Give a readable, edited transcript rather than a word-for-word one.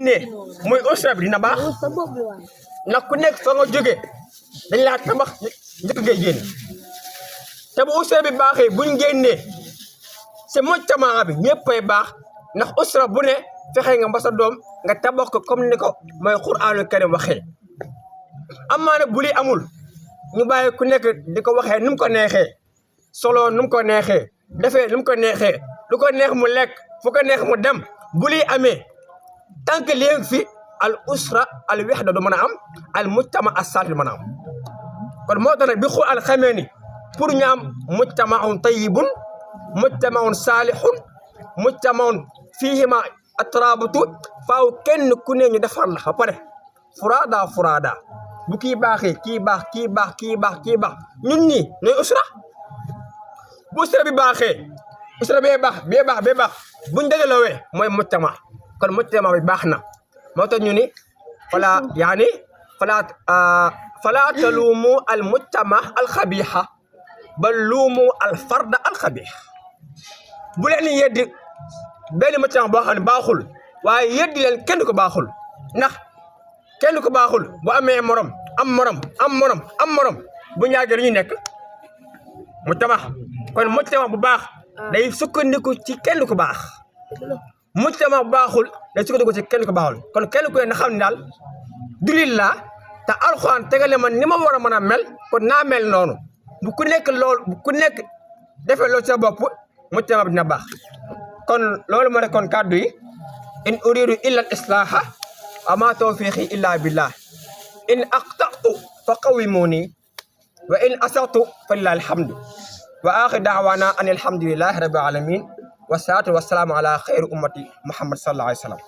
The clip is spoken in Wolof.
ne muy usra bi dina baax ndax ku nekk fa nga jóge dañ laa tabax njëkk ngay génn te bu usra bi baaxee buñ génnee c'est mujtamaa bi ñëppay baax ndax usra bu ne fexe nga ba sa doom nga tabax ko comme ni ko mooy Qur'aanul Karim waxee amaana bu li amul ñu bàyyi ku nekk di ko waxee nu mu ko neexee solo nu mu ko neexee defee nu mu ko neexee lu ko neex mu lekk fu ko neex mu dem bu li amee tant que léegi fi al usra al wahda du mën a am al mujtama as saalih mën a am kon moo tax nag bi Qur'aan xamee ni pour ñu am mujtamaun tayyibun mujtamaun saalihun mujtamaun fiihima atrabutu faaw kenn ku ne ñu defar la ba pare furaada bu kii baaxee kii baax kii baax kii baax kii baax ñun ñii ñooy usra bu usra bi baaxee usra bee baax buñ dajalowee mooy mujtama kon mujtama bi baax na moo tax ñu ni fala taluumu al mujtama al xabiixa bal luumu al farda al xabiix bu leen yeddi benn mujtama boo xam ne baaxul waaye yeddi leen kenn ko baaxul ndax kenn ko baaxul bu amee morom am morom bu ñaagee lu ñu nekk mujtama kon mujtama bu baax day sukkandiku ci kenn ku baax mujtama bu baaxul day sukkandiku ci kenn ku baaxul kon kenn ku ne na xam ne daal jullit laa te alxuraan tegale ma ni ma war a mën a mel kon naa mel noonu bu ku nekk defee loolu sa bopp mujtama bi dina baax kon loolu moo nekkoon kàddu yi in uridu illa al islaaha wa ma tawfiqi illa billah in aqta'tu fa qawwimuni wa in asa'tu fa lillahi alhamdu wa axir da'wana an alhamdulillahi rabbil alamin wa salaatu wa salaamu ala xayri ummati muhammad sallallahu alayhi wa sallam